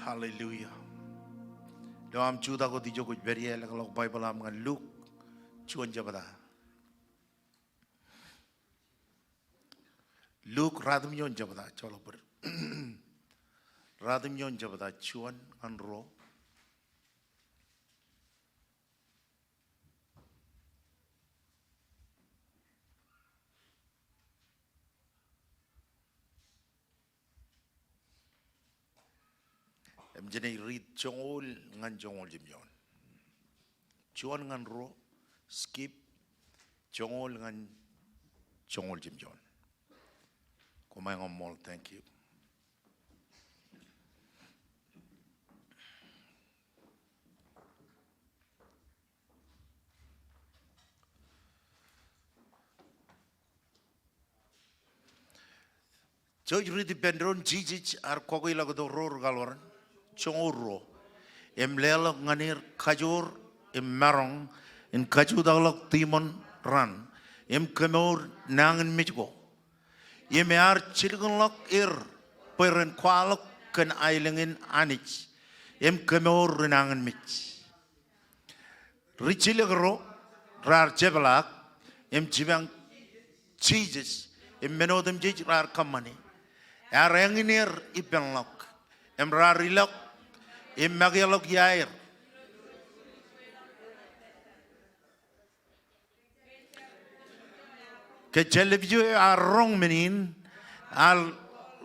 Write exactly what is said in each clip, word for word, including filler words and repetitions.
Hallelujah. Ilo aṃ jutak wōt ijo kwōj pād ie, leḷọk Baibōḷ aṃ ñan Luk juon jebta. Luk ruatimjuon jebta, joḷọk bōd. Ruatimjuon jebta, juon ñan ruo. Im jenaaj riit joñoul ñan joñoul jimjuon. Juon ñan ruo, skip, joñoul ñan joñoul jimjuon. Koṃeañ eṃṃool, thank you. Jouj riit ippān doon. Jisōs ear kọkweilọk tok ro rūkaḷoran joñoul ruo im leḷọk ñan er kajoor im maroñ in kajutakḷọk tiṃoṇ raṇ im kemour nañinmej ko. Im ear jilkinḷọk er bwe ren kwaḷọk kōn aelōñ in Anij im kemour ri nañinmej. Ri jilkinḷọk ro raar jepḷaak im jipañ Jisōs im men otemjej raar kōṃṃane. Ear eñin er ippānḷọk im raar ilọk im makeḷọk iaer. Ke jālep ijo ear roñ men in, ear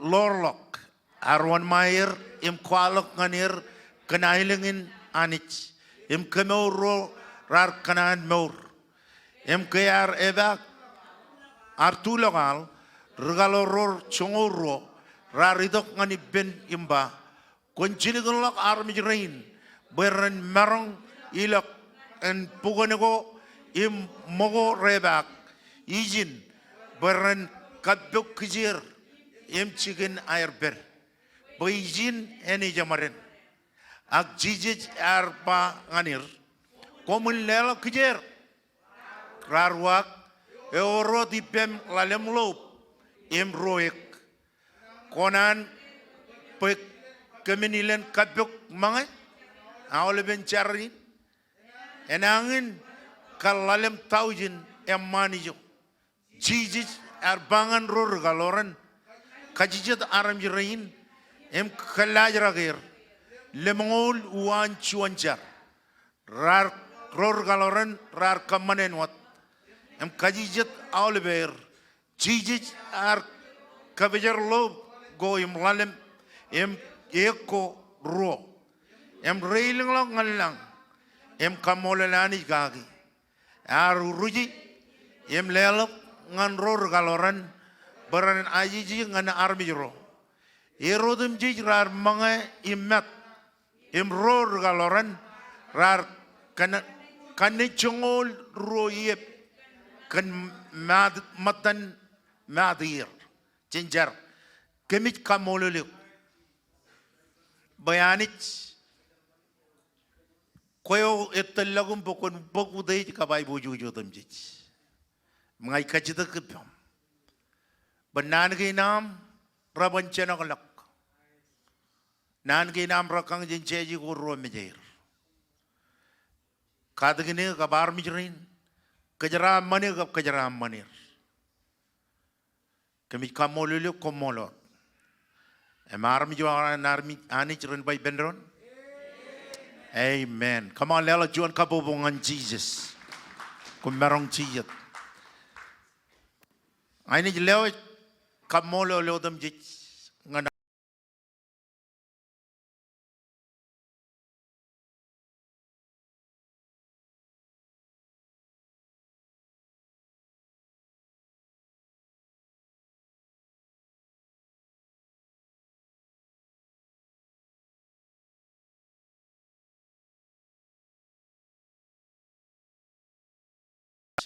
ḷoorḷọk, ear wōnṃae er im kwaḷọk ñan er kōn aelōñ in Anij im kemour ro raar kōṇaan mour. Im ke ear epaak, ear tulọk aḷ, rūkaḷoor ro joñoul ruo raar itok ñan ippān im ba, Kwōn jilkinḷọk armej rein bwe ren maroñ ilọk en bukwen ko im ṃōko repaak ijin, bwe ren kappok kijeer im jikin aer pād, bwe ijin en ej eṃṃan. Ak Jisōs ear ba ñan er, Koṃwin leḷọk kijeer. Raar uwaak, Ewōr wōt ippām ḷalem ḷoob im ruo eō. Kōṇaan bwe kōmin ilen kappok ṃōñā aolepen jar in? Enañin kar ḷalem tọujin eṃṃaan ijo. Jisōs ear ba ñan ro rūkaḷoran, Kajijet armej rein im kōllaajrak er lemñoul uwaan juon jar. Raar, ro rūkaḷoran raar kōṃṃan āinwōt im kajijet aolepen er. Jisōs ear kōpōjor ḷoob ko im ḷalem im eō ko ruo im reilōñḷọk ñan lañ im kaṃṃoolol Anij kaki. Ear uruji im leḷọk ñan ro rūkaḷoran bwe ren ajeje ñan armej ro. Er otemjej raar ṃōñā im mat. Im ro rūkaḷoran raar kanne, kanne joñoul ruo iep kōn mat, ṃōttan mat er. Jen jar. Kōmij kaṃṃoolol eok bwe Anij, kwe eo ettōr ḷọk im bwe kwōn bōk utiej kab aiboojoj otemjej. Im ña ij kajjitōk ippaṃ bwe naan kein aṃ reban jenọkḷọk. Naan kein aṃ rekkañ jān jāje ko ruo mejaer. Katakin eō kab armej rein, kōjeraaṃṃan eō kab kōjeraaṃṃan er. Kōmij kaṃṃoolol eok, koṃṃool wōt. Im armej eo an armej, Anij ren ba ippān doon, Amen. Come on, leḷọk juon kabbokbok ñan Jisōs. Koṃ maroñ jijet. Inaaj lewōj kaṃṃoolol otemjej ñan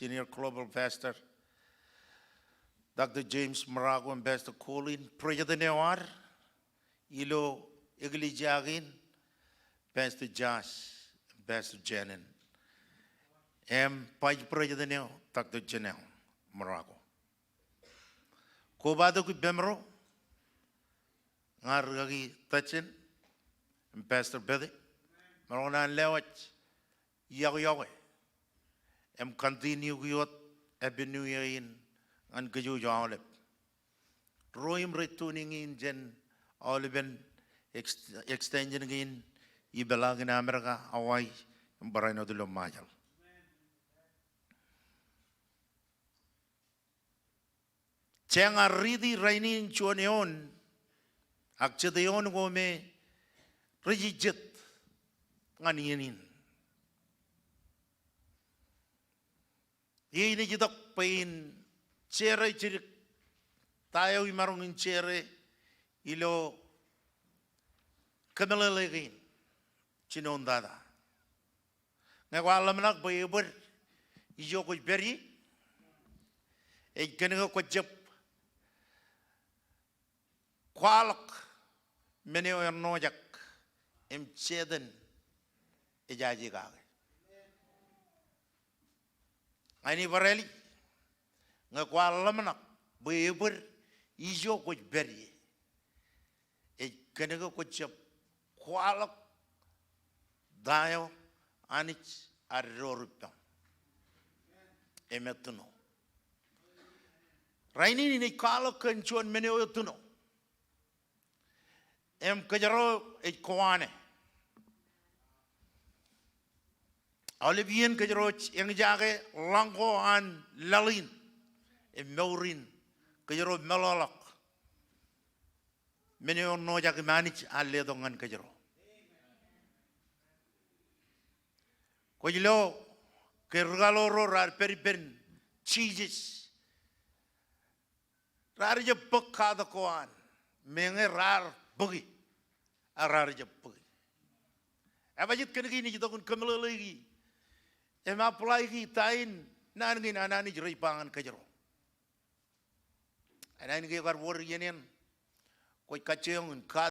Senior Global Pastor, Doctor James Marocco, im Pastor Colin, President eo ad ilo eklejia kein, Pastor Josh, Pastor Janet, im Vice President eo, Doctor Janelle Marocco. Kobatok ippaṃro, ña rikaki Dustin, im Pastor Betty, maroñ in lewōj iọkwe, iọkwe im continue kiiō Happy New Year in ñan kōj aolep. Ro im rej tuning in jān aolepen ex-, extension kein ipeḷaakin Amerika, Hawaii, im barāinwōt ilo Ṃajeḷ. Jeañ ar riiti rainin juon eoon, ak jet eoon ko me rej jet ñan iien in. Iien in ej itok bwe in share jidik ta eo imaroñ in share ilo kōmeḷeḷe kein jinoin tata. Ñe kwaar ḷōmṇak bwe ebōd ijo kwōj pād ie, ej kōnke kwōjjab kwaḷọk men eo eṇ ṇojak im Setan ejaje kake. Ña in barāinwōt ñe kwaar ḷōmṇak bwe ebōd ijo kwōj pād ie, ej kōnke kwōjjab kwaḷọk ta eo Anij ear door ippaṃ im ettino. Rainin ej kwaḷọk kōn juon men eo ettino im kōjro ej kōwaane. Aolep iien kōjro ej eñjake ḷọk ko an laḷ in im mour in, kōjro meḷọkḷọk men eo eṇ ṇojak im Anij ear letok ñan kōjro. Kwōj lo ke rūkaḷoor ro raar pād ippān Jisōs, raar jab bōk katak ko an, meñe raar bōki, ak raar jab bōki. Ebajeet kōnke in ej itok in kōmeḷeḷeiki im applyki ta in naan kein an Anij rej ba ñan kōjro. Āinwōt ke kwaar wōr iien in, kwōj kajjioñ in ka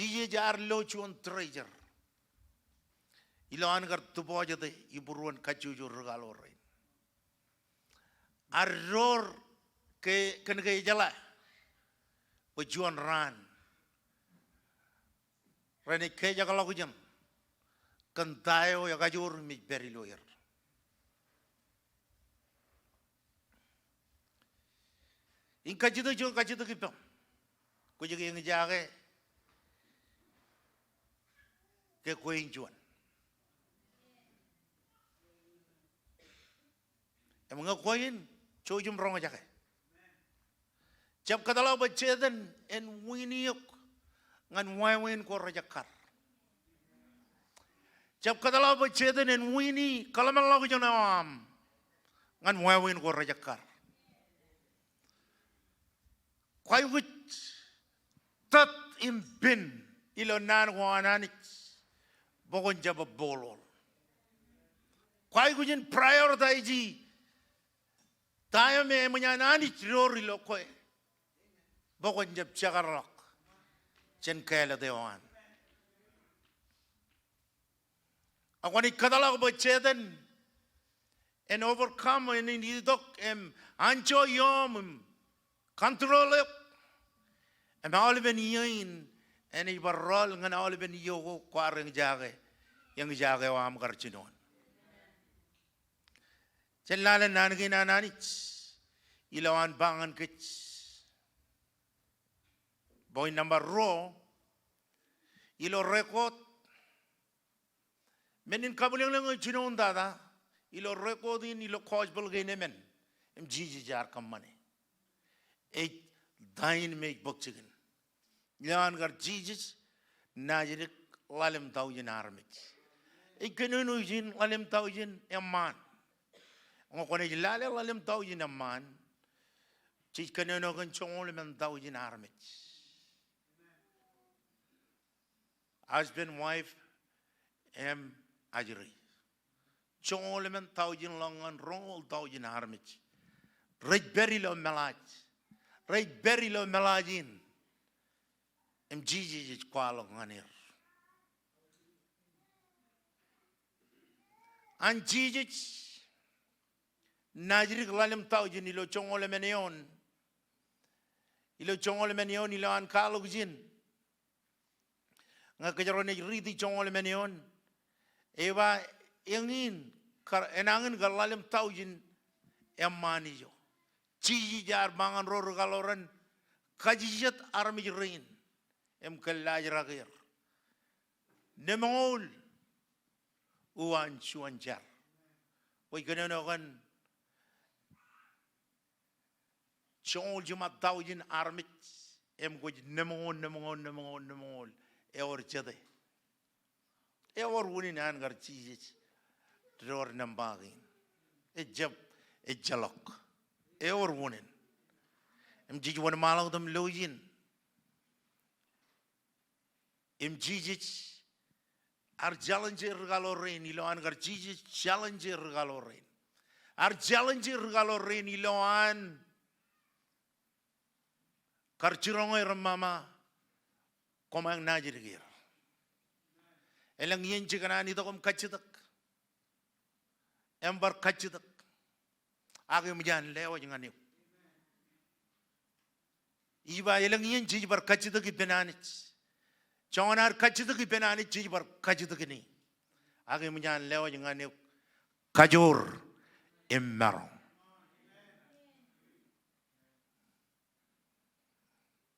Jisōs ear lo juon treasure ilo an kar deposit e ibūruon kajjojo rūkaḷoor rein. Ear door ke, kōnke ejeḷā bwe juon raan renaaj kejakḷọkjeṇ kōn ta eo ekajoor im ej pād ilo er. In kajjitōk juon kajjitōk ippaṃ. Kwōj ke eñjake ke kwe in juon? Im ñe kwe in, jouj im roñjake. Jab kōtḷọk bwe Setan en win eok ñan wāween ko rejekkar. Jab kōtḷọk bwe Setan en win e kōḷmānḷọkjeṇ eo aṃ ñan wāween ko rejekkar. Kwaikuj tōt im pen ilo naan ko an Anij bwe kwōn jab bōkḷọk. Kwaikuj in prioritize ta eo me eṃōj an Anij door ilo kwe bwe kwōn jab jekarḷọk jān kāālōt eo an. Ak kwōnaaj kōtḷọk bwe Setan en overcome, en itok im anjọ ioom im control eok. Im aolepen iiō in enaaj bar rọọl ñan aolepen iiō ko kwaar eñjake, eñjake eo aṃ kar jinoin. Jen lale naan kein an Anij ilo an ba ñan kōj. Point number ruo, ilo record, men in kabwilōñlōñ eo jinoin tata, ilo record in ilo gospel kein emān im Jisōs ear kōṃṃane. Ej ta in me ej bōk jikin. Ilo an kar Jisōs naaj dik ḷalem tọujin armej. Ej kōnono ijin ḷalem tọujin eṃṃaan. Ñe kwōnaaj lale ḷalem tọujin eṃṃaan, jej kōnono kōn joñoul emān tọujin armej. Husband, wife, im ajri. joñoul emān taujin ḷọk ñan roñoul taujin armej rej pād ilo meḷaaj. Rej pād ilo meḷaaj in. Im Jisōs ej kwaḷọk ñan er. An Jisōs naaj dik ḷalem taujin ilo joñoul emān eoon. Ilo joñoul emān eoon ilo an kwaḷọk ijin. Ñe kōjro naaj riiti joñoul emān eoon, ej ba eñin kar enañin kar ḷalem taujin eṃṃaan ijo. Jisōs ear ba ñan ro rikaḷoran, kajjitōk armej rein im kōllaajrak er. Nemoñoul uwaan juon jar. Kwōj kōnono kōn joñoul jiṃa taujin armej im kwōj nemoñoul, nemoñoul, nemoñoul, nemoñoul. Ewōr jete. Ewōr unin an kar Jisōs door nōṃba kein. Ejjab, ejjeḷọk. Ewōr unin. Im jej wōnṃaanḷọk im lo ijin. Im Jisōs ear challenge er rikaḷoor rein, ilowaan kar Jisōs challenge er rikaḷoor rein. Ear challenge er rikaḷoor rein ilowaan kar jiroñ er im ṃaṃa, koṃeañ naaj dik er. Elōñ iien jekōṇaan itok im kajjitōk. Im bar kajjitōk. Ak eṃōj an lewōj ñan eok. Ij ba elōñ iien jej bar kajjitōk ippān Anij. Joñan ad kajjitōk ippān Anij jej bar kajjitōk in e. Ak eṃōj an lewōj ñan eok kajoor im maroñ.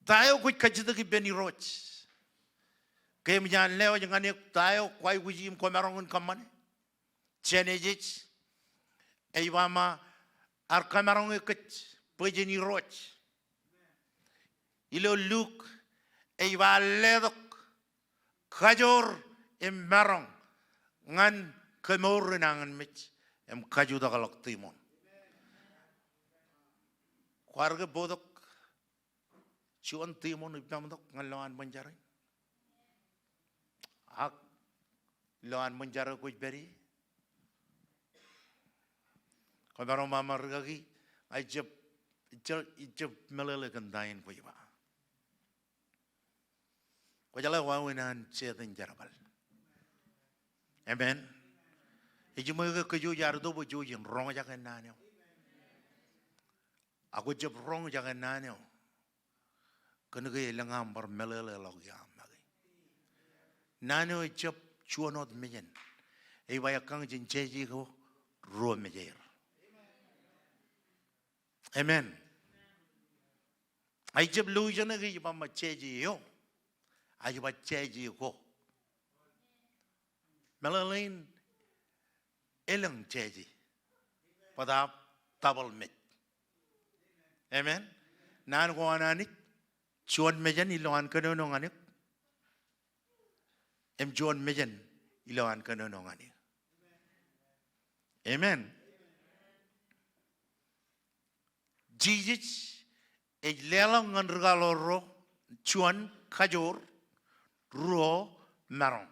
Ta eo kwōj kajjitōk ippān Irooj? Ke eṃōj an lewōj ñan eok ta eo kwaikuji im kwōmaroñ in kōṃṃane. Jenesis ej ba ṃae ear kōmaroñ kōj bwe jen irooj. Ilo Luk ej ba ear letok kajoor im maroñ ñan kemour in añinmej im kajutakḷọk tiṃoṇ. Kwaar ke bōktok juon tiṃoṇ ippaṃ tok ñan lowaan ṃōn jar in? Ak lowaan ṃōn jar eo kwōj pād ie, kwōmaroñ ṃaṃa rikaki, ak ijjab, ijjab, ijjab meḷeḷe kōn ta in kwōj ba. Kwōjeḷā wāween an Setan jerbal. Amen. Ejiṃwe ke kōj jaar itok bwe jej roñjake naan eo? Ak kwōj jab roñjake naan eo, kōnke elōñ aṃ bar meḷeḷeḷọk iaam make. Naan eo ejjab juon wōt mejān. Ej ba ekkañ jān jeje ko ruo mejeir. Amen. Ij jab lo ijeṇe ke ij ba ṃae jeje eo. Ij ba jeje ko. Meḷeḷein elōñ jeje. Bōtab double mej. Amen. Naan ko an Anij, juon mejān ilowaan kōnono ñan eok im juon mejān ilowaan kōnono ñan e. Amen. Jisōs ej leḷọk ñan rikaḷoor ro juon kajoor ruo maroñ.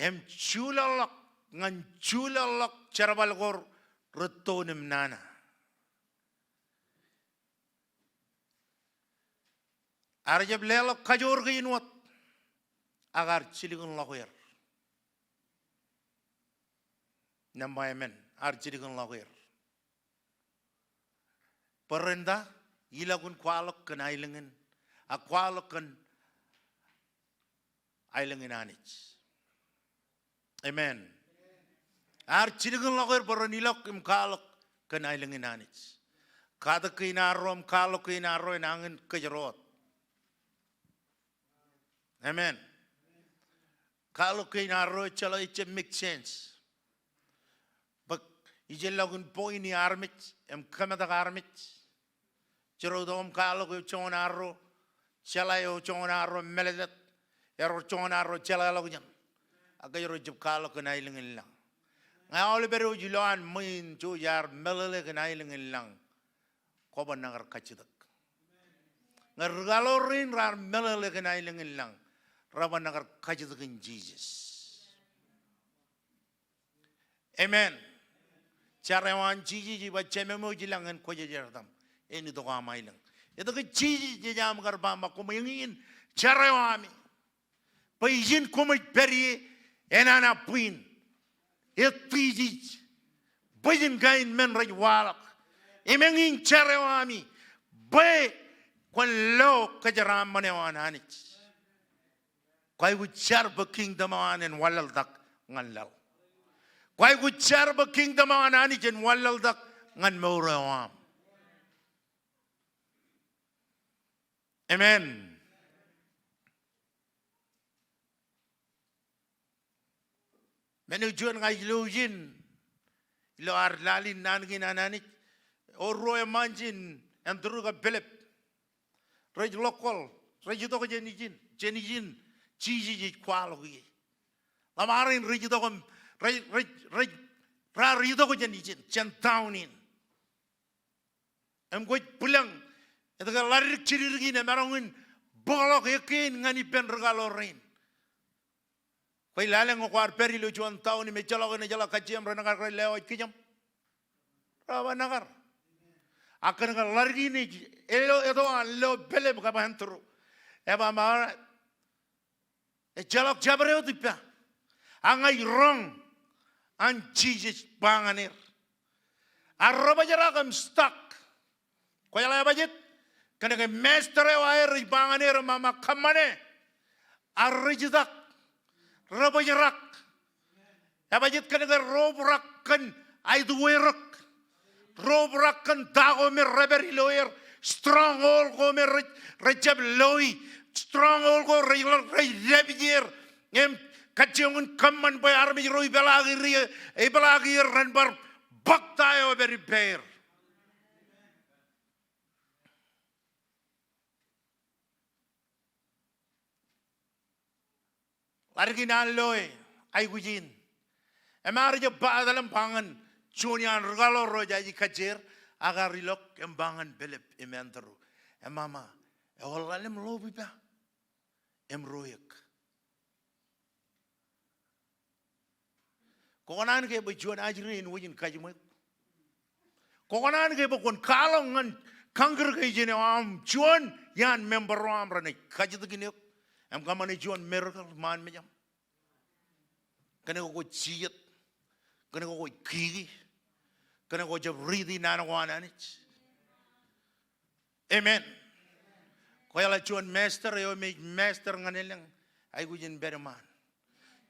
Im juḷọkḷọk ñan juḷọkḷọk jerbal ko rettoon im nana. Ear jab leḷọk kajoor kein wōt ak ear jilkinḷọk er. Nōṃba, amen. Ear jilkinḷọk er. Bwe ren ta? Ilọk in kwaḷọk kōn aelōñ in, ak kwaḷọk kōn aelōñ in Anij. Amen. Ear jilkinḷọk er bwe ren ilọk im kwaḷọk kōn aelōñ in Anij. Katak kein arro im kwaḷọk kein arro enañin kōjro wōt. Amen. Kwaḷọk kein arro ejjeḷọk, ejjab make sense. Bwe ijellọkin point e armej im kōmetak armej. Jero itok im kwaḷọk eo joñan arro jeḷā, eo joñan arro mālōtlōt, eo joñan arro jeḷāḷọkjeṇ. Ak kōjro jab kwaḷọk kōn aelōñ in lañ. Ñe aolep eddo ej ilowaan ṃwiin, jej ar meḷeḷe kōn aelōñ in lañ, kwōban kar kajjitōk. Ñe rikaḷoor rein raar meḷeḷe kōn aelōñ in lañ, Reban ekar kajjitōk in Jisōs. Amen. Jar eo an Jisōs ej ba, Jemem eo ej ilañ en kwōjarjar etaṃ, en itok aṃ aelōñ. Etke Jisōs ej aṃ kar ba, ba koṃ eñin jar eo ami? Bwe ijin koṃij pād ie enana bwiin. Etijej bwijin kain men rej waḷọk. Im eñin jar eo ami bwe kwōn lo kōjeraaṃṃan eo an Anij. Kwaikuj jar bwe kingdom eo an en wanlaḷtak ñan laḷ. Kwaikuj jar bwe kingdom eo an Anij en wanlaḷtak ñan mour eo aṃ. Amen. Men eo juon ña ij lo ijin ilo ad lale in naan kein an Anij, ewōr ruo eṃṃaan jān Andrew kab Pilip. Rej local, rej itok jān ijin, jān ijin Jisōs ej kwaḷọk ie. Ḷōṃaro in rej itok im, rej, rej, rej, raar itok jān ijin, jān town in. Im kwōj bwilōñ etke ḷaddik jidikdik in emaroñ in bōkḷọk ekein ñan ippān ri kaḷoor rein. Kwōj lale ñe kwaar pād ilo juon town im ejjeḷọk eṇ, ejjeḷọk kajjieṃ, renekar ke lewōj kijem? Reban ekar. Ak kōnke ḷaddik in ej ilo eto an lo Pilip kab Andrew, eba, all right, ejjeḷọk jabdewōt ippa. Ak ña ij roñ an Jisōs ba ñan er. Ak rebōjrak im stuck. Kwōjeḷā ebajet? Kōnke master eo aer ej ba ñan er, ṃaṃa, kōṃṃane. Ak rej stuck. Rebōjrak. Ebajet? Kōnke ro obrak kōn aituweirōk. Ro obrak kōn ta ko me rej pād ilo er. Stronghold ko me rej, rej jab loi. Stronghold ko rej, rej dāpij er. Im kajjioñ in kōṃṃan bwe armej ro ipeḷaak er, ipeḷaak er ren bar bōk ta eo ej pād ippāer. Ḷaddik in an loe aikuj in. Im ear jab ba etal im ba ñan juon iaan ri kaḷoor ro jaje kajjier, ak ear ilọk im ba ñan Pilip im Andrew, ṃaṃa, ewōr ḷalem lobōj ippa im ro eok? Kwō kōṇaan ke bwe juon ajri in wōj in kajiṃwe eok? Kwō kōṇaan ke bwe kwōn kwaḷọk ñan congregation eo aṃ juon iaan member ro aṃ renaaj kajjitōkin eok im kōṃṃane juon miracle ṃaan mejaṃ? Kōnke kwōj jijet. Kōnke kwōj kiki. Kōnke kwō jab riiti naan ko an Anij. Amen. Kwōjeḷā juon master eo me ej master ñan elōñ aikuj in pād iṃaan.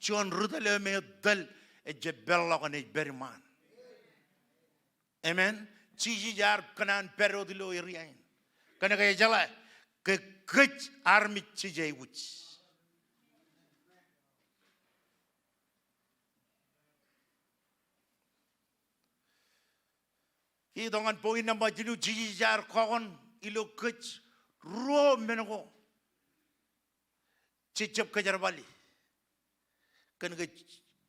Juon ri tōl eo me ej tōl, ejjab peḷḷọk eṇ, ej pād iṃaan. Amen. Jisōs ear kōṇaan pād wōt ilo area in. Kōnke ejeḷā ke kōj armej jej aikuj. Itok ñan point number jilu, Jisōs ear kọkoṇ ilo kōj ruo men ko jej jab kōjerbali kōn ke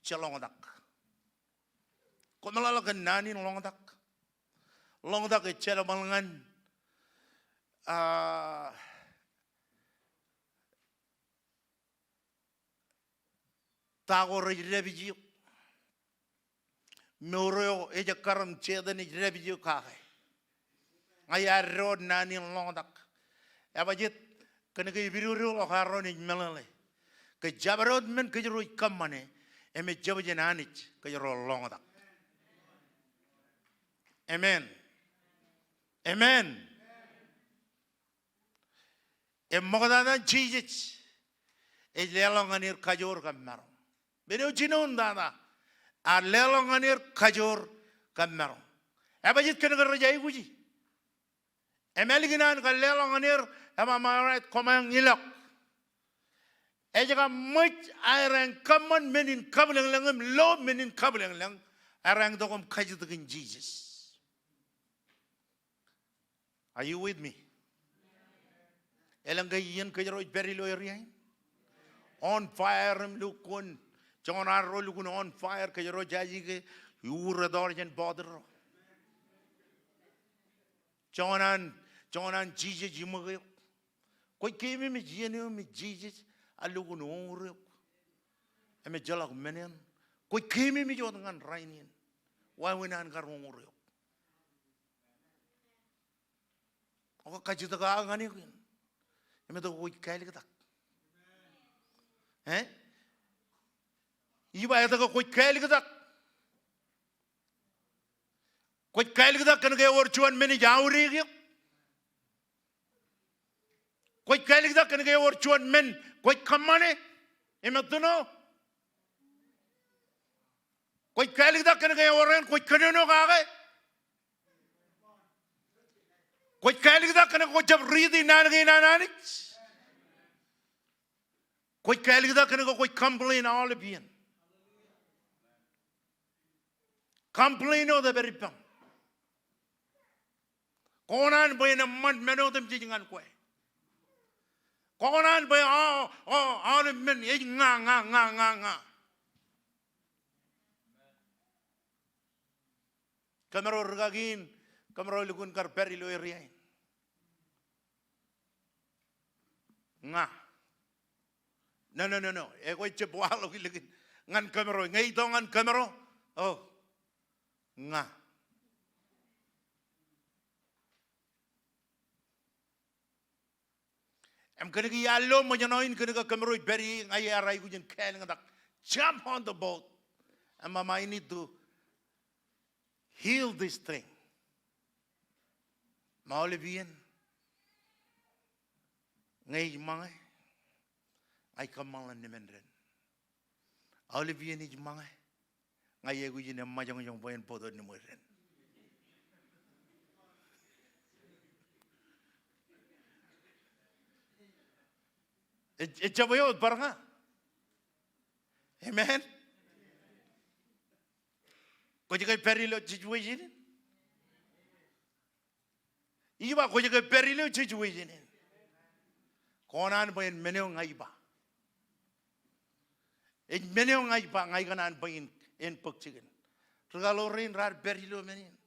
jeḷọñtak. Kwōmeḷeḷe kōn naan in ḷọñtak? Ḷọñtak ej jerbal ñan, ah, ta ko rej dāpij eok. Mour eo ejekkar im Setan ej dāpij eok kake. Ña iar wōr naan in ḷọñtak. Ebajet? Kōnke ipidodoḷọk arro naaj meḷeḷe ke jabdewōt men kōjro ej kōṃṃane im ejjab jān Anij, kōjro ḷọñtak. Amen. Amen. Im ṃoktata Jisōs ej leḷọk ñan er kajoor kab maroñ. Men eo jinoin tata, ear leḷọk ñan er kajoor kab maroñ. Ebajet? Kōnke rej aikuji. Im ālikin an kar leḷọk ñan er, eba, all right, koṃeañ ilọk. Ej kab ṃōj aer eañ kōṃṃan men in kabwilōñlōñ im lo men in kabwilōñlōñ, ear eañ itok im kajjitōkin Jisōs. Are you with me? Elōñ ke iien kōjro ej pād ilo area in? On fire im lukkuun. Joñan arro lukkuun on fire, kōjro jaje ke iur etọọr jān bọọt ro. Joñan an, joñan an Jisōs iṃōk eok. Kwōj keememej iien eo me Jisōs Al lukkuun uñūr eok. Im ejjeḷọk men eṇ. Kwōj keememej wōt ñan rainin. Wāween an kar uñūr eok. Ak kajjitōk aō ñan eok in. Im etke kwōj kāliktak? Eh? Ij ba etke kwōj kāliktak? Kwōj kāliktak kōnke ewōr juon men ej aorōk eok? Kwōj kāliktak kōnke ewōr juon men kwōj kōṃṃane im ettino? Kwōj kāliktak kōnke ewōr eṇ kwōj kōnono kake? Kwōj kāliktak kōnke kwōjab riiti naan kein an Anij? Kwōj kāliktak kōnke kwōj complain aolep iien? Complain wōt epād ippaṃ. Kōṇaan bwe en eṃṃan men otemjej ñan kwe. Kōṇaan bwe aolep men ej ña, ña, ña, ña, ña. Kōmro rūkaki in, kōmro lukkuun kar pād ilo area in. Ña. No, no, no, no. Ekwe ejjab waḷọk ilikin ñan kōmro. Ñe ito ñan kōmro. O. Ña. Im kōnke iar lo ṃōjṇọ in kōnke kōmro ej pād ie, ña iar aikuj in kālōñtak. Jump on the boat. Im ba, I need to heal this thing. Im aolep iien ñe ij ṃōñā, ña ij kōṃṃan ḷọk ñan men ren. Aolep iien ij ṃōñā, ña iaikuj in eṃṃajoñjoñ bwe en bōktok ñan men ren. Ej, ejjab eo bar ña. Amen. Kwōj ke pād ilo situation in? Ij ba kwōj ke pād ilo situation in. Kōṇaan bwe en men eo ña ij ba. Ej men eo ña ij ba, ña ikōṇaan bwe en, en bōk jikin. Rūkaḷoor rein raar pād ilo men in.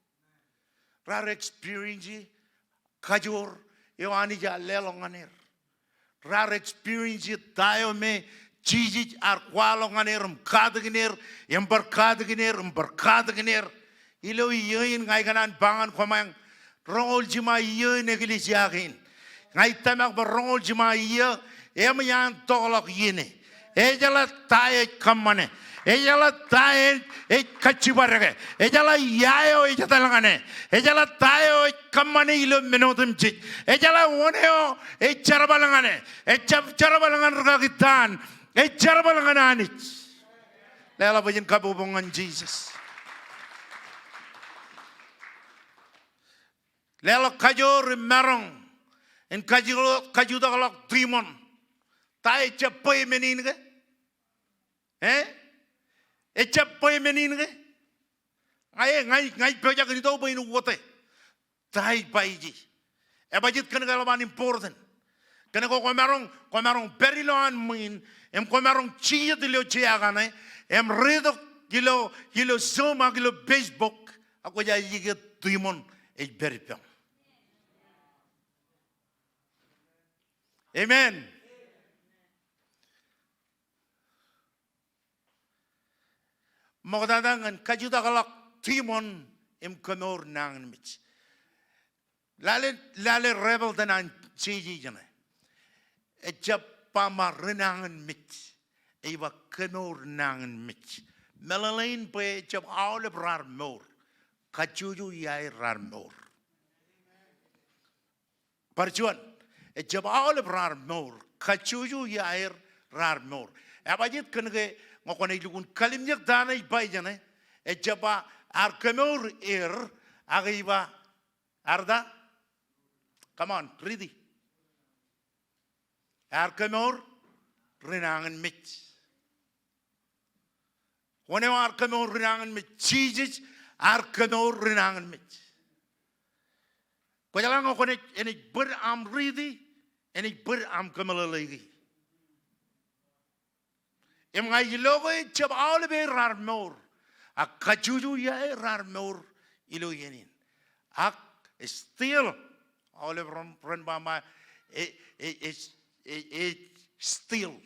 Raar experience kajoor eo Anij ear leḷọk ñan er. Raar experience ta eo me Jisōs ear kwaḷọk ñan er im katakin er, im bar katakin er, im bar katakin er. Ilo iiō in ña ikōṇaan ba ñan koṃeañ, roñoul jiṃa iiō in eklejia kein. Ña ij tōmak bwe roñoul jiṃa iiō, eṃōj an tokḷọk iien e. Ejeḷā ta eo ej kōṃṃane. Ejeḷā ta eo ej kajjibadeke. Ejeḷā ia eo ej etal ñan e. Ejeḷā ta eo ej kōṃṃane ilo men otemjej. Ejeḷā wōn eo ej jerbal ñan e. Ejjab jerbal ñan rūkaki Tan. Ej jerbal ñan Anij. Leḷọk bwe jen kabbokbok ñan Jisōs. Leḷọk kajoor im maroñ in kaju-, kajutakḷọk demon. Ta ejjab bwe men in ke? Eh? Ejjab bwe men in ke? Ña e, ña ij, ña ij pojak in itok bwe in uwōte ta ej ba ije. Ebajeet kōnke eḷap an important. Kōnke kwōmaroñ, kwōmaroñ pād ilo an ṃwiin, im kwōmaroñ jijet ilo jea kaṇe, im reitok ilo, ilo Zoom ak ilo Facebook, ak kwōj aikuj ke demon ej pād ippaṃ. Amen. Ṃoktata ñan kajutakḷọk demon im kemour nañinmej. Lale, lale rebel eṇ an jeje ijeṇe. Ejjab ba ṃae ri nañinmej. Ej ba kemour nañinmej. Meḷeḷein bwe ejjab aolep raar mour. Kajjojo iaer raar mour. Bar juon, ejjab aolep raar mour, kajjojo iaer raar mour. Ebajeet kōnke ñe kwōnaaj lukkuun kalimjek ta ṇe ej ba ijeṇe, ejjab ba ear kemour er, ak ej ba, ear ta? Come on, riiti. Ear kemour ri nañinmej. Wōn eo ear kemour ri nañinmej? Jisōs ear kemour ri nañinmej. Kwōjeḷā ñe kwōnaaj, enaaj bōd aṃ riiti, enaaj bōd aṃ kōmeḷeḷeiki. Im ña ij loe ejjab aolepen raar mour. Ak kajjojo iaer raar mour ilo iien in. Ak still, aolep ren, ren ba ṃae, e, e, e, e, e, still.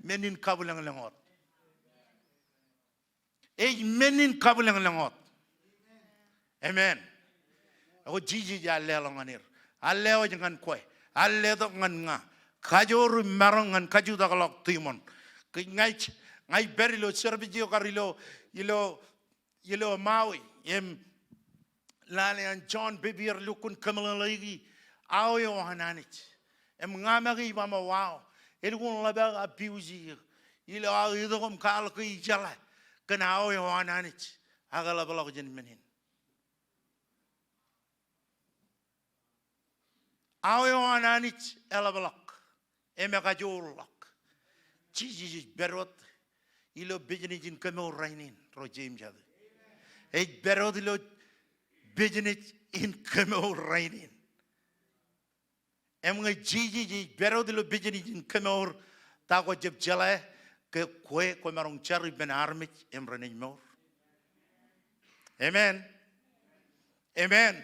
Men in kabwilōñlōñ wōt. Ej men in kabwilōñlōñ wōt. Amen. Ak Jisōs ear leḷọk ñan er, ear lewōj ñan kwe, ear letok ñan ña, kajoor im maroñ ñan kajutakḷọk tiṃoṇ. Kōj ña ij, ña ij pād ilo service eo kar ilo, ilo ilo Maui, im lale an John Bevere lukkuun kōmeḷeḷeiki aō eo an Anij. Im ña make ij ba im wao, elukkuun ḷap aō abuse eō ilo aō itok im kwaḷọk ke ijeḷā kōn aō eo an Anij ak eḷapḷọk jān men in. Aō eo an Anij eḷapḷọk im ekajoorḷọk. Jisōs ej pād wōt ilo business in kemour rainin, ro Jemes eo. Ej pād wōt ilo business in kemour rainin. Im ñe Jisōs ej pād wōt ilo business in kemour, ta kwōjab jeḷā ke kwe kwōmaroñ jar ippān armej im renaaj mour? Amen. Amen.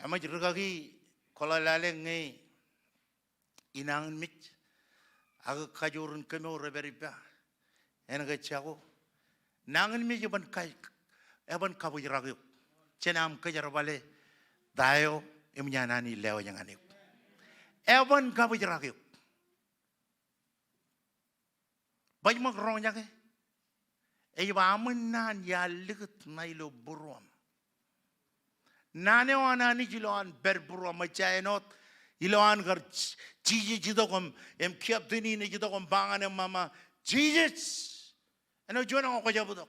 Eṃōj rikaki kwōḷak lale ñe inañinmej ak kajoor in kemour epād ippa, en ke jako, nañinmej eban ka-, eban kabōjrak eok jān aṃ kōjerbale ta eo eṃōj an Anij lewōj ñan eok. Eban kabōjrak eok. Baj ṃōk roñjake. Ej ba aṃ naan iar likūt ṇa ilo būruōṃ. Naan eo an Anij ilo an pād būruōṃ ej ja āinwōt ilo an kar Jisōs itok im, im captain in ej itok im ba ñan eṃṃan, Jisōs, āinwōt juon ñe kwōjab itok,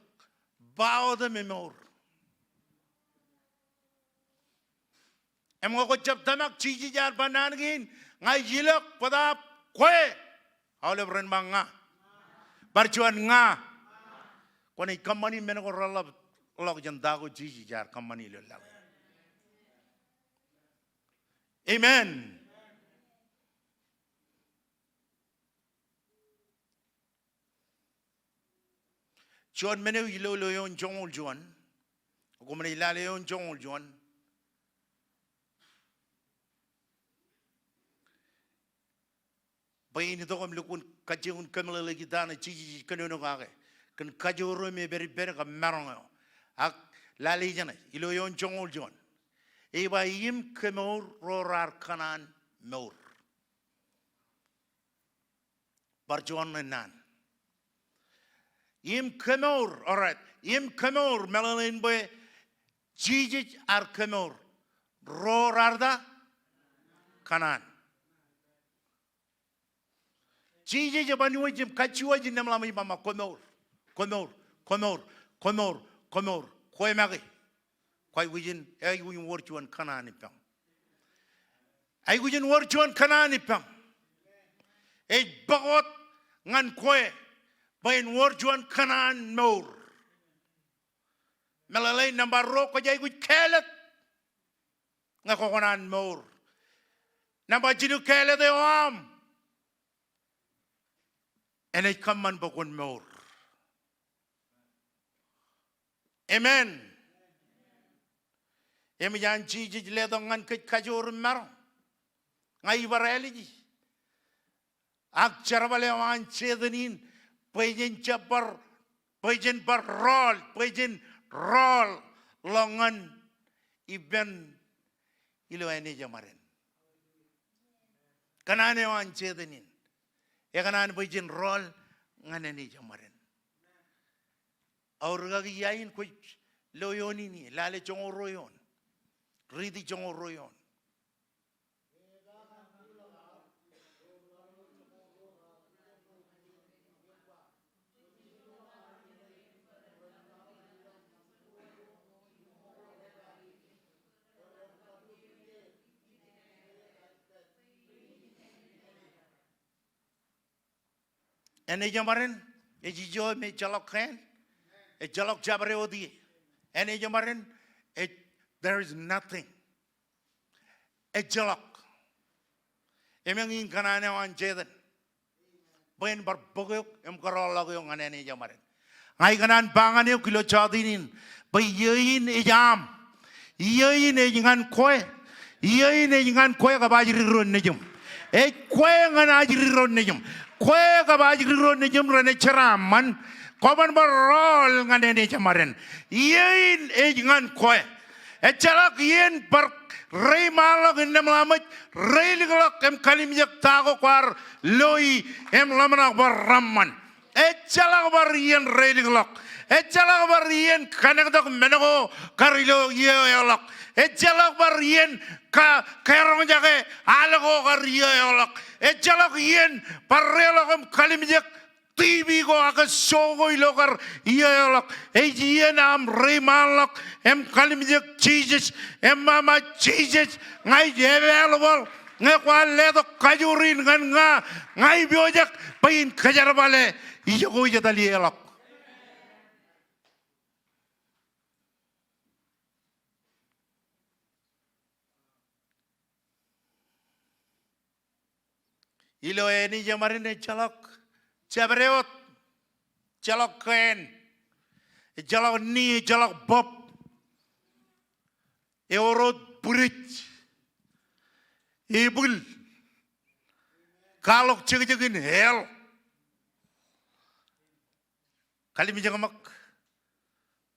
ba wōt im emour. Im ñe kwōjab tōmak, Jisōs ear ba naan kein, ña ij ilọk bōtaab kwe. Aolep ren ba ña. Bar juon ña. Kwōnaaj kōṃṃani men ko reḷapḷọk jān ta ko Jisōs ear kōṃṃani ilo laḷ in. Amen. Juon men eo ilo, ilo eoon joñoul juon. Koṃ naaj lale eoon joñoul juon. Bwe in itok im lukkuun kajjioñ in kōmeḷeḷeiki ta ṇe Jisōs ej kōnono kake kōn kajoor eo im epād ippād kab maroñ eo. Ak lale ijeṇe ilo eoon joñoul juon. Ej ba im kemour ro raar kōṇaan mour. Bar juon ṇe naan. Im kemour, all right. Im kemour, meḷeḷein bwe Jisōs ear kemour. Ro raar ta? Kōṇaan. Jisōs eban wōj im kajjuwaaj innām ḷaṃ ej ba, komour, komour, komour, komour, komour. Kwe make. Kwaikuj in, aikuj in wōr juon kōṇaan ippaṃ. Aikuj in wōr juon kōṇaan ippaṃ. Ej bōk wōt ñan kwe bwe en wōr juon kōṇaan mour. Meḷeḷein nōṃba ruo, kwōj aikuj kāālōt ñe kwō kōṇaan mour. Nōṃba jilu, kāālōt eo aṃ enaaj kōṃṃan bwe kwōn mour. Amen. Eṃōj an Jisōs letok ñan kōj kajoor im maroñ. Ña ij bar āliji. Ak jerbal eo an Setan in, bwe jen jab bar, bwe jen bar rọọl, bwe jen rọọl ḷọk ñan ippān ilo āne jeṃaden. Kōṇaan eo an Setan in. Ekōṇaan bwe jen rọọl ñan āne jeṃaden. Aō rikaki ia in kwōj lo eoon in ie, lale joñoul ruo eoon. Riiti joñoul ruo eoon. Āne jeṃaden ej ijo im ejjeḷọk kien, ejjeḷọk jabdewōt ie. Āne jeṃaden ej, there is nothing. Ejjeḷọk. Im eñin kōṇaan eo an Setan bwe en bar bōk eok im kōrọọlḷọk eok ñan āne jeṃaden. Ña ikōṇaan ba ñan eok ilo jọteen in bwe iiō in ej aṃ. Iiō in ej ñan kwe. Iiō in ej ñan kwe kab ajri ro nejiṃ. Ej kwe ñan ajri ro nejiṃ. Kwe kab ajri ro nejiṃ renaaj jeraaṃṃan. Kwōban bar rọọl ñan eṇ ejāmāden. Iiō in ej ñan kwe. Ejjeḷọk iien bar reiṃaanḷọk innām ḷamwōj, reilikḷọk im kalimjek ta ko kwaar loi im ḷōmṇak bar reṃṃan. Ejjeḷọk bar iien reilikḷọk. Ejjeḷọk bar iien kanektok men ko kar ilo iiō eoḷọk. Ejjeḷọk bar iien ka, karoñjake al ko kar iiō eoḷọk. Ejjeḷọk iien bar reiḷọk im kalimjek TV ko ak show ko ilo kar iiō eoḷọk. Ej iien aṃ reiṃaanḷọk im kalimjek Jisōs, im ṃaṃa Jisōs, ña ij available. Ñe kwaar letok kajoor in ñan ña, ña ij pojak bwe in kōjerbale ijoko ij etal ieḷọk. Ilo āne jeṃaden ejjeḷọk jabdewōt, ejjeḷọk keen, ejjeḷọk ni, ejjeḷọk bōb, eor wōt bwidej, ebwil, kwaḷọk jekjekin hell. Kalimjek ṃōk,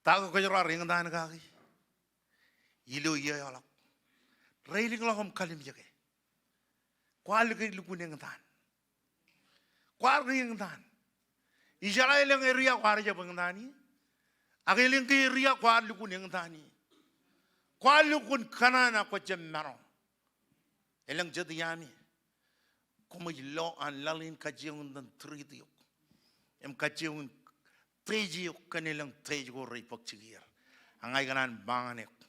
ta ko kōjro ar eñtaan kaki ilo iiō eoḷọk? Reilikḷọk im kalimjeke. Kwaar ke lukkuun eñtaan? Kwaar ke eñtaan? Ijeḷā elōñ area kwaar jab eñtaan ie. Ak elōñ ke area kwaar lukkuun eñtaan ie. Kwaar lukkuun kōṇaan ak kwō jab maro. Elōñ jet iaami. Koṃij lo an laḷ in kajjioñ in treat eok im kajjioñ in test eok kōn elōñ test ko rej bōk jikier. Ak ña ikōṇaan ba ñan eok,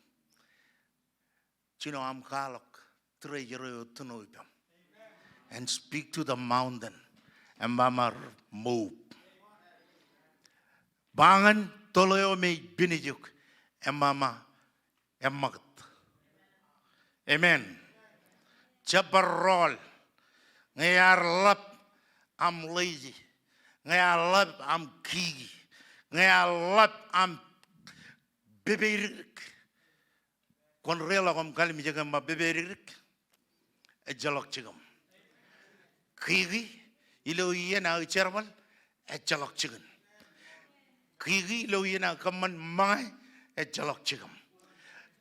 jino aṃ kwaḷọk, test ro eo tūnooj ippaṃ, and speak to the mountain, im ba ṃōk move. Ba ñan toḷ eo me ej pinej eok, im ba ṃōk eṃṃakūt. Amen. Jab bar rọọl. Ñe ear ḷap aṃ lazy, ñe ear ḷap aṃ kiki, ñe ear ḷap aṃ pepeidikdik, kwōn reiḷọk im kalimjek im ba pepeidikdik, ejjeḷọk jikiṃ. Kiki, ilo iien aō jerbal, ejjeḷọk jikin. Kiki, ilo iien aō kōṃṃan ṃōñā, ejjeḷọk jikiṃ.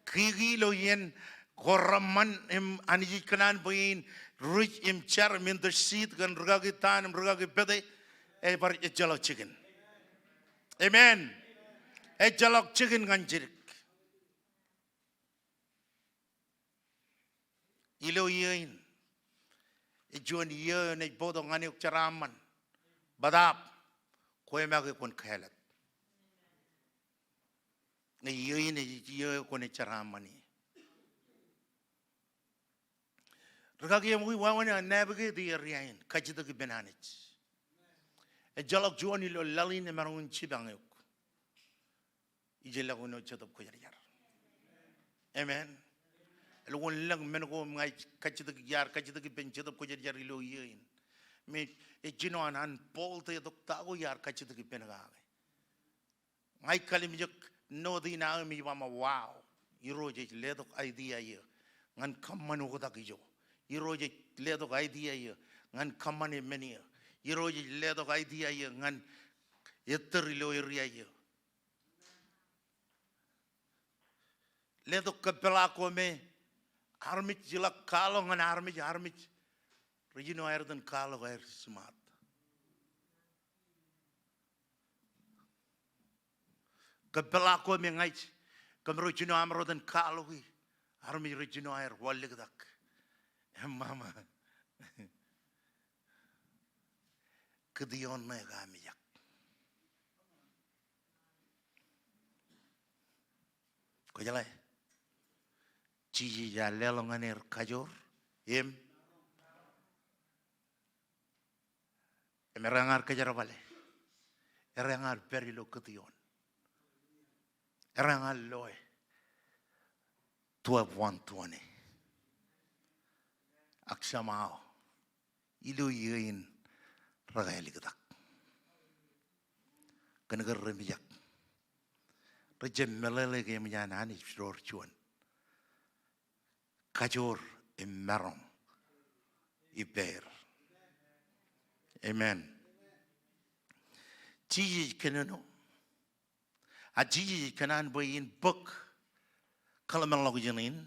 Kiki, ilo iien ko reṃṃan im Anij ej kōṇaan bwe in rej im jar im intercede kōn rūkaki taan im rūkaki pete, ebar ejjeḷọk jikin. Amen. Ejjeḷọk jikin ñan jidik. Ilo iiō in, ej juon iiō eo ej bōktok ñan eok jeraaṃṃan. Bōtaab, kwe make kwōn kāālōt. Ñe iiō in ej iiō eo kwōnaaj jeraaṃṃan ie. Rūkaki eṃōj, wāween aō navigate area in, kajjitōk ippān Anij. Ejjeḷọk juon ilo laḷ in emaroñ in jipañ eok ijellọkuṇ eo Jetōb Kwōjarjar. Amen. Elukkuun lōñ men ko im ña ij kajjitōk, iar kajjitōk ippān Jetōb Kwōjarjar ilo iiō in. Im ej jino an, an bold tok ta ko iar kajjitōk ippān kake. Ña ij kalimjek note in aō im ij ba ṃōk, wow. Irooj ej letok idea iiō ñan kōṃṃan oktak ijo. Irooj ej letok idea iiō ñan kōṃṃane men iiō. Irooj ej letok idea iiō ñan ettōr ilo area iiō. Letok kōpeḷḷọk ko me armej jeḷā kwaḷọk ñan armej, armej rej jino aer itōn kwaḷọk aer smart. Kōpeḷḷọk ko me ña ij, kōmro jino amro itōn kwaḷọki, armej rej jino aer wanliktak. Im ba ṃōk, Gideon ṇe kaamijak. Kwōjeḷā, Jisōs ear leḷọk ñan er kajoor im, im ereañ ar kōjerbale. Ereañ ar pād ilo Gideon. Ereañ ar loe twelve one twenty. Ak somehow, ilo iiō in rekāāliktak. Kōn ke remijak. Rej jab meḷeḷe ke eṃōj an Anij door juon. kajoor im maroñ ippāer. Amen. Jisōs ej kōnono. A Jisōs ej kōṇaan bwe in bōk kōḷmānḷọkjeṇ in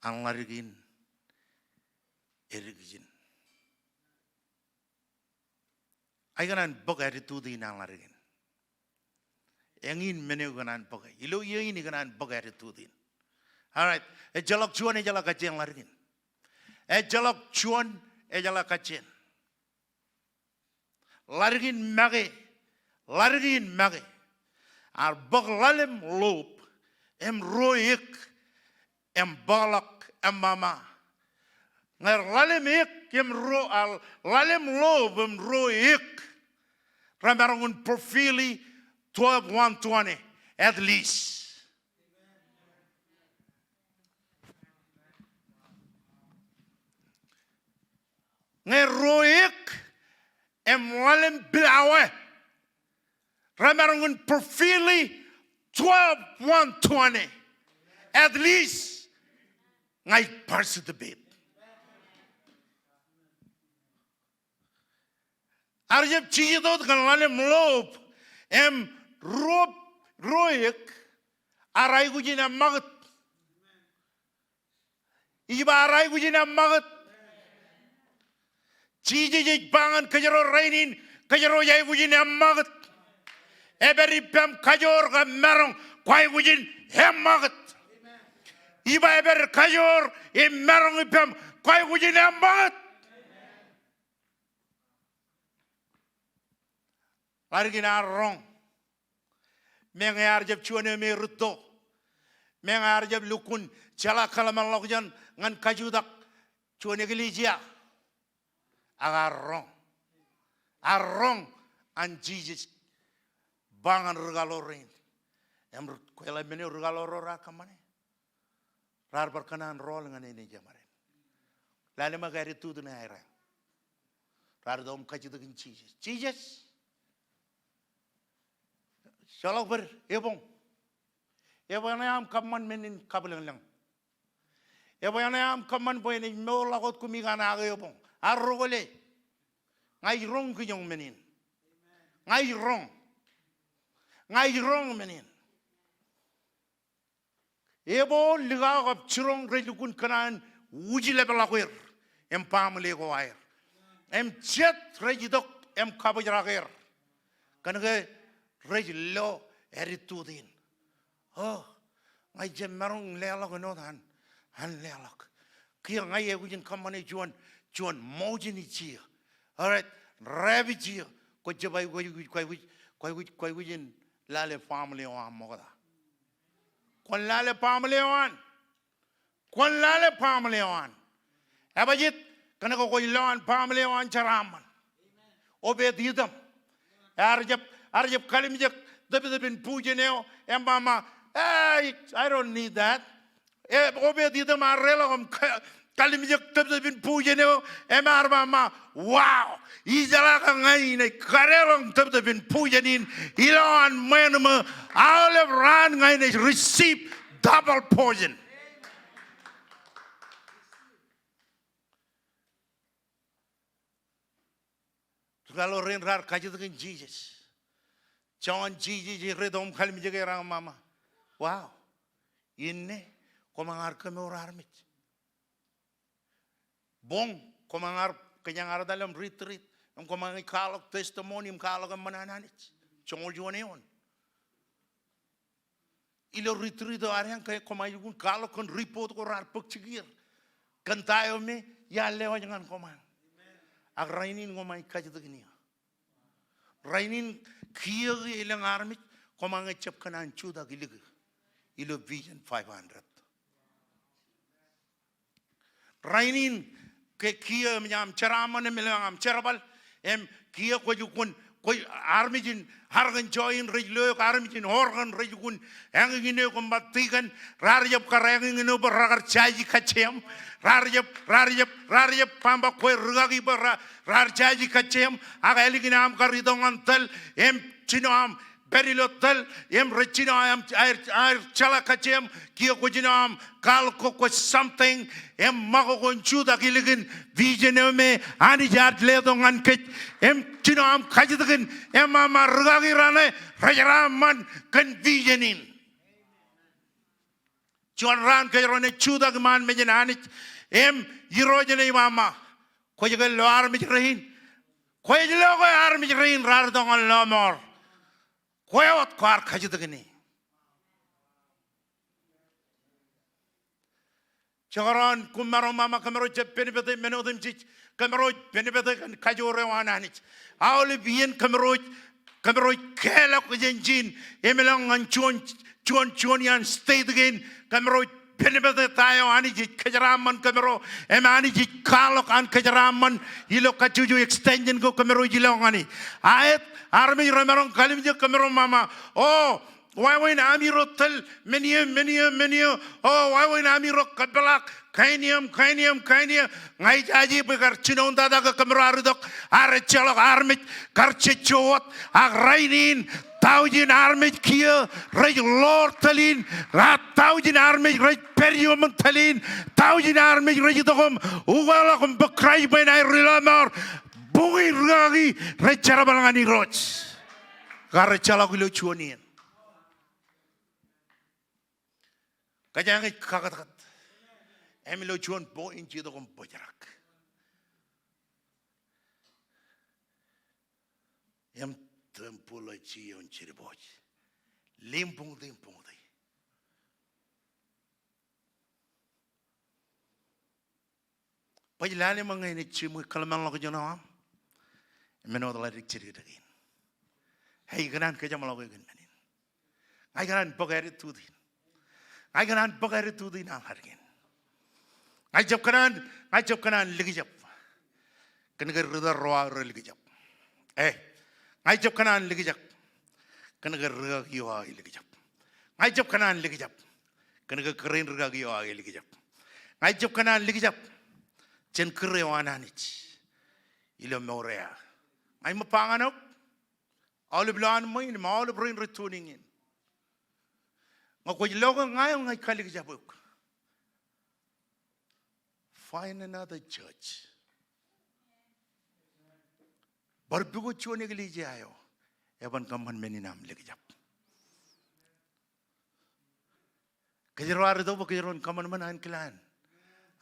an ḷaddik in edik ijin. Ij kōṇaan bōk attitude in an ḷaddik in. Eñin men eo ikōṇaan bōke. Ilo iiō in ikōṇaan bōk attitude in. All right. Ejjeḷọk juon ejeḷā kajjien ḷaddik in. Ejjeḷọk juon ejeḷā kajjien. Ḷaddik in make, ḷaddik in make. Ear bōk ḷalem ḷoob im ruo eō im bōkḷọk im ṃaṃa. Ñe ḷalem eō im ruo, a, ḷalem ḷoob im ruo eō, remaroñ in fulfill-i twelve one twenty at least. Ñe ruo eō im ḷalem pilawa, remaroñ in fulfill-i twelve one twenty. At least ña ij participate. Ear jab jijet wōt kōn ḷalem ḷoob im ruo, ruo eō, ear aikuj in eṃṃakūt. Ij ba ear aikuj in eṃṃakūt. Jisōs ej ba ñan kōjro rainin, kōjro ej aikuj in eṃṃakūt. Epād ippaṃ kajoor kab maroñ, kwaikuj in eṃṃakūt. Ij ba epād kajoor im maroñ ippaṃ, kwaikuj in eṃṃakūt. Ḷaddik in ear roñ. Meñe ear jab juon eo me rūtto. Meñe ear jab lukkuun jeḷā kōḷmānḷọkjeṇ ñan kajutak juon eklejia. Ak ear roñ. Ear roñ an Jisōs ba ñan ri kaḷoor rein. Im ri, kweḷe men eo ri kaḷoor ro raar kōṃṃane. Raar bar kōṇaan rọọl ñan āne jeṃaden. Lale ṃōk attitude ṇe aer. Raar itok im kajjitōk in Jisōs. Jisōs. Joḷọk bōd, eboñ. Ebwe ṇe aṃ kōṃṃan men in kabwilōñlōñ? Ebwe ṇe aṃ kōṃṃan bwe enaaj mourḷọk wōt koṃ ikōṇaan eboñ? Ear rokole. Ña ij roñ kijoñ men in. Ña ij roñ. Ña ij roñ men in. Eboñ, likao kab jiroñ rej lukkuun kōṇaan wūjlepḷọk er im baaṃle ko aer. Im jet rej itok im kabōjrak er. Kōnke rej lo attitude in. O, ña ij jab maroñ leḷọk āinwōt an, an leḷọk. Kiiō ña ij aikuj in kōṃṃane juon, juon motion ijjie. All right, rep ijjie. Kwō jab aikuj, kwaikuj, kwaikuj, kwaikuj in lale baaṃle eo aṃ ṃokta. Kwōn lale baaṃle eo an. Kwōn lale baaṃle eo an. Ebajjeet, kōnke kwōj lo an baaṃle eo an jeraaṃṃan. Obed Edom. Ear jab, ear jab kalimjek tōptōp in bujen eo, im ba ṃōk, "Hey, I don't need that." E, Obed Edom ear deḷọñ im ka-, kalimjek tōptōp in bujen eo, im ear ba ṃōk, "Wow, ijeḷā ke ña inaaj kadeḷọñ tōptōp in bujen in ilowaan ṃweo ṇe ṃōk, aolep raan ña inaaj receive double portion." Ri kaḷoor rein raar kajjitōk in Jisōs. Joñan Jisōs ej rej itok im kalimjek er ak ṃōk, "Wow, inne koṃ ar kemour armej. Boñ, koṃ ar kōjeañ ear etal im retreat, im koṃ ar kwaḷọk testimony im kwaḷọk eṃṃan an Anij." Joñoul juon eoon. Ilo retreat eo adeañ ke koṃ ar lukkuun kwaḷọk kōn report ko raar bōk jikier. Kōn ta eo me iar lewōj ñan koṃ an. Ak rainin koṃ ar kajjitōk in eō. Rainin kiiō ke elōñ armej koṃ ar jab kōṇaan jutak ilik ilo Vision five hundred. Rainin ke kiiō eṃōj aṃ jeraaṃṃan im elōñ aṃ jerbal, im kiiō kwōj lukkuun, kwōj, armej in Arkansas in rej lo eok, armej in Oregon rej lukkuun eñin eok im ba, "Deacon, raar jab kar eñin eo bwe rekar jaje kajjieṃ. Raar jab, raar jab, raar jab, baaṃ ba kwe rikaki bwe ra-, raar jaje kajjieṃ." Ak ālikin aṃ kar itok ñan tōl im jino aṃ pād ilo tōl im rej jino aṃ, aer, aer jeḷā kajjieṃ kiiō kwōj jino aṃ kwaḷọk ko kwōj something im ṃakoko in jutak ilikin vision eo me Anij ear letok ñan kōj im jino aṃ kajjitōkin im aṃ ar rūkaki raṇe rej jeraaṃṃan kōn vision in. Juon raan kōjro naaj jutak iṃaan mejān Anij im Irooj eṇ ej ba ṃōk, kwōj ke lo armej rein? Kwōj lo ke armej rein raar itok ñan lọmọọr? Kwe wōt kwaar kajjitōkin e. Jekdọọn koṃ maroñ ba ṃōk kōmro jab benefit e men otemjej, kōmro ej benefit e kōn kajoor eo an Anij. Aolep iien kōmro ej, kōmro ej kālọk jān ijin im elōñ ñan juon, juon, juon iaan state kein, kōmro ej benefit e ta eo Anij ej kōjeraaṃṃan kōmro, im Anij ej kwaḷọk an kōjeraaṃṃan ilo kajjojo extension ko kōmro ej ilọk ñan e. Aet, armej remaroñ kallimjek kōmro ba ṃōk, o, wāween ami ro tōl men eo, men eo, men eo. O, wāween ami ro kōpeḷḷọk kain eo im kain eo im kain eo. Ña ij aje bwe kar jinointata ke kōmro ar itok, ar ejjeḷọk armej, kar jejjo wōt. Ak rainin, taujin armej kiiō rej ḷoor tōl in, ak taujin armej rej pād iuṃwin tōl in, taujin armej rej itok im ukeḷọk im bōk Kraist bwe en aer ri lọmọọr. Bok in rūkaki rej jerbal ñan Irooj. Kar ejjeḷọk ilo juon iien. Kōjeañ ej kakōtkōt. Im ilo juon point ej itok im bōjrak. Im temple eo Jisōs ej jibbooj. Limboñti im boñti. Baj lale ṃōk ñe enaaj jiṃwe kōḷmānḷọkjeṇ eo aṃ. Men eo ej ḷaddik jidik in. Ij kōṇaan kōjeṃḷọk eok kōn men in. Ña ij kōṇaan bōk attitude in. Ña ij kōṇaan bōk attitude in an ḷaddik in. Ña ijjab kōṇaan, ña ijjab kōṇaan likjab kōn ke ri tōl ro aō relikjab. E, ña ijjab kōṇaan likjab kōn ke rūkaki eo aō elikjab. Ña ijjab kōṇaan likjab kōn ke kōrā in rūkaki eo aō elikjab. Ña ijjab kōṇaan likjab jān kūr eo an Anij ilo mour eo aō. Ña ij ṃōk ba ñan eok, aolep lowaan ṃwein im aolep rein rej tuning in, ñe kwōj lo ke ña eo, ña ij kalikjab eok. Find another church. Bar pukot juon eklejia eo eban kōṃṃan men in aṃ likjab. Kōjro ar itok bwe kōjro en kōṃanṃan ankilaan.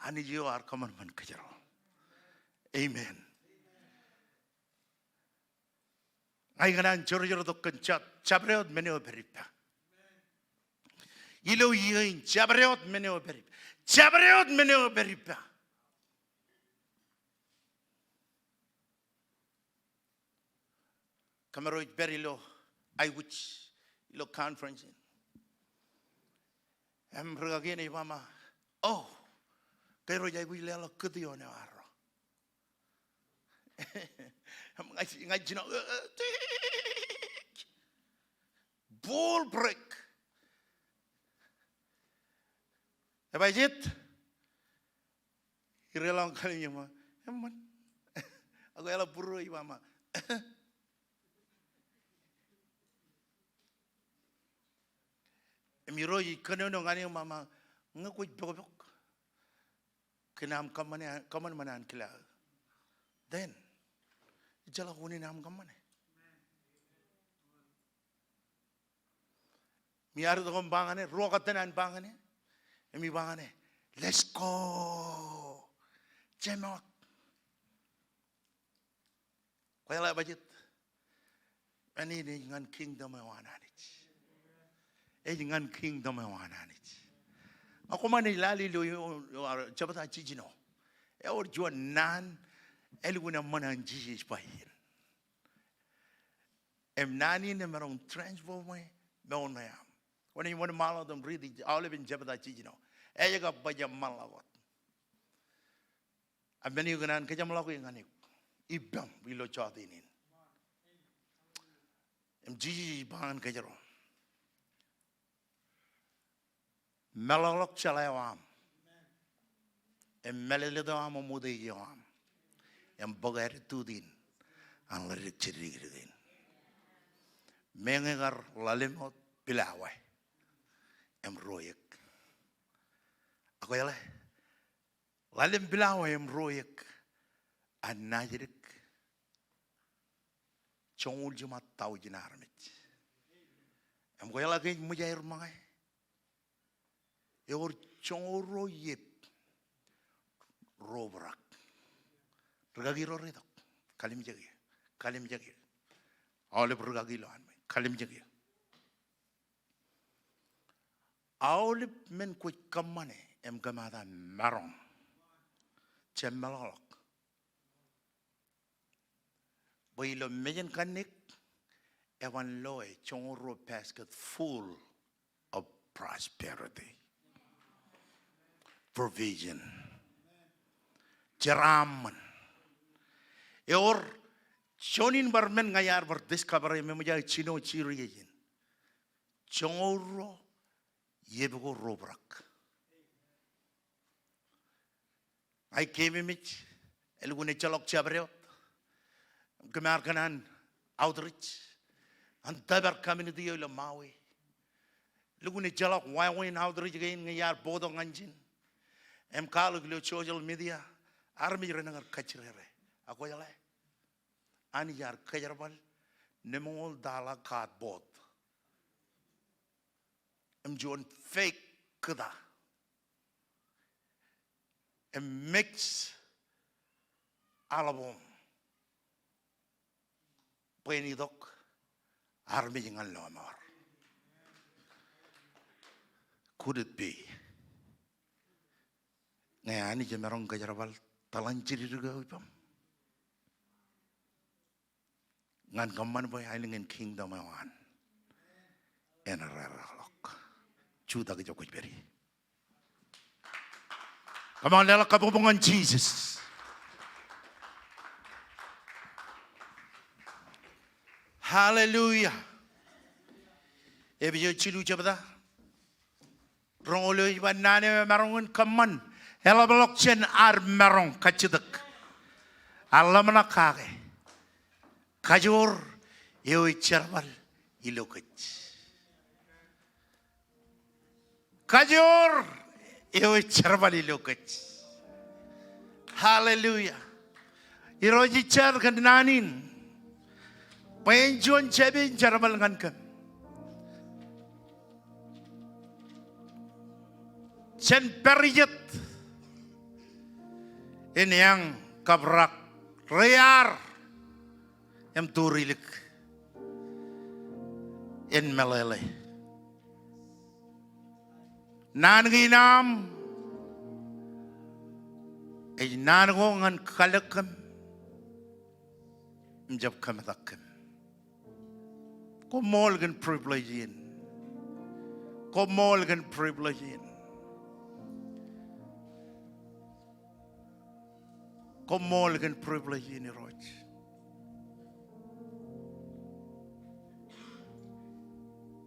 Anij eo ear kōṃanṃan kōjro. Amen. Ña ikōṇaan jorjortok kōn jab-, jabdewōt men eo ej pād ippa. Ilo iiō in jabdewōt men eo ej pād ippa. Jabdewōt men eo ej pād ippa. Kōmro ej pād ilo aikuj, ilo conference in. Im rūkaki eṇ ej ba ṃōk, o, kōjro ej aikuj leḷọk kūtiōn eo arro. Im ña ij, ña ij jino, ā, ā, tik. Ball break. Ebajet? Ij deḷọñ kallimjek im ba, eṃṃan. Ak eḷap būruō ij ba ṃōk, im Irooj ej kōnono ñan eō im ba ṃōk, ñe kwōj pokpok kōn aṃ kōṃṃane, kōṃanṃan ankilaan, then ejjeḷọk unin aṃ kōṃṃane. Im iar itok im ba ñan e, ruo kōttan an ba ñan e. Im ij ba ñan e, let's go. Jeṃḷọk. Kwōjeḷā ebajet? Men in ej ñan kingdom eo an Anij. Ej ñan kingdom eo an Anij. Ak koṃ naaj lale ilo, ilo, ilo jebta jiljino. Ewōr juon naan, elukkuun eṃṃan an Jisōs bwe en. Im naan in emaroñ transform e mour eo aṃ. Kwōnaaj wōnṃaanḷọk im riiti aolepen jebta jiljino. Ej kab baj eṃṃanḷọk wōt. Ak men eo ikōṇaan kōjeṃḷọk e ñan eok, ippaṃ ilo jota in. Im Jisōs ej ba ñan kōjro, meḷọkḷọk jeḷā eo aṃ, im mālōtlōt eo aṃ im utiej eo aṃ, im bōk attitude in an ḷaddik jidikdik in. Meñe kar ḷalem wōt pilawa im ruo eō. Ak kwōjeḷā, ḷalem pilawa im ruo eō an naajdik joñoul jiṃa taujin armej. Im kwōjeḷā ke ej ṃōj aer ṃōñā, ewōr joñoul ruo iep ro obrak. Rūkaki ro retok, kalimjek eō, kalimjek eō. Aolep rūkaki ilo an ṃōj, kalimjek eō. Aolep men kwōj kōṃṃane im kōmata maroñ, jab meḷọkḷọk. Bwe ilo mejān kanniōk, eban loe joñoul ruo basket full of prosperity, provision, jeraaṃṃan. Ewōr juon in bar men ña iar bar discover e, eṃōj aō jino jidik ijin. Joñoul ruo iep ko ro obrak. Ña ij keememej, elukkuun ejjeḷọk jabdewōt, kōm ar kōṇaan outreach ñan tōpar community eo ilo Maui. Lukkuun ejjeḷọk wāween outreach kein ñe iar bōktok ñan ijin im kwaḷọk ilo social media, armej renaaj kajjirere. Ak kwōjeḷā, Anij ear kōjerbal nemeñoul dollar cardboard im juon fake kōta im mix aḷap eo bwe en itok armej ñan lọmọọr. Could it be? Ñe Anij emaroñ kōjerbal tōḷan jidikdik eo ippaṃ ñan kōṃṃan bwe aelōñ in kingdom eo an en rerrekḷọk. Jutak ijo kwōj pād ie. Come on, leḷọk kabbokbok ñan Jisōs. Hallelujah. Epesōs jilu jebta roñoul eo ej ba, naan eo emaroñ in kōṃṃan eḷapḷọk jān ad maroñ kajjitōk, ak ḷōmṇak kake, kajoor eo ej jerbal ilo kōj. Kajoor eo ej jerbal ilo kōj. Hallelujah. Irooj ij jar kōn naan in bwe en juon jāpe in jerbal ñan kōm. Jān pād ijet en eañ kab rak reiar im turilik en meḷeḷe. Naan kein aṃ ej naan ko ñan kalōk kōm im jab kōmetak kōm. Koṃṃool kōn privilege in. Koṃṃool kōn privilege in. Koṃṃool kōn privilege in, Irooj.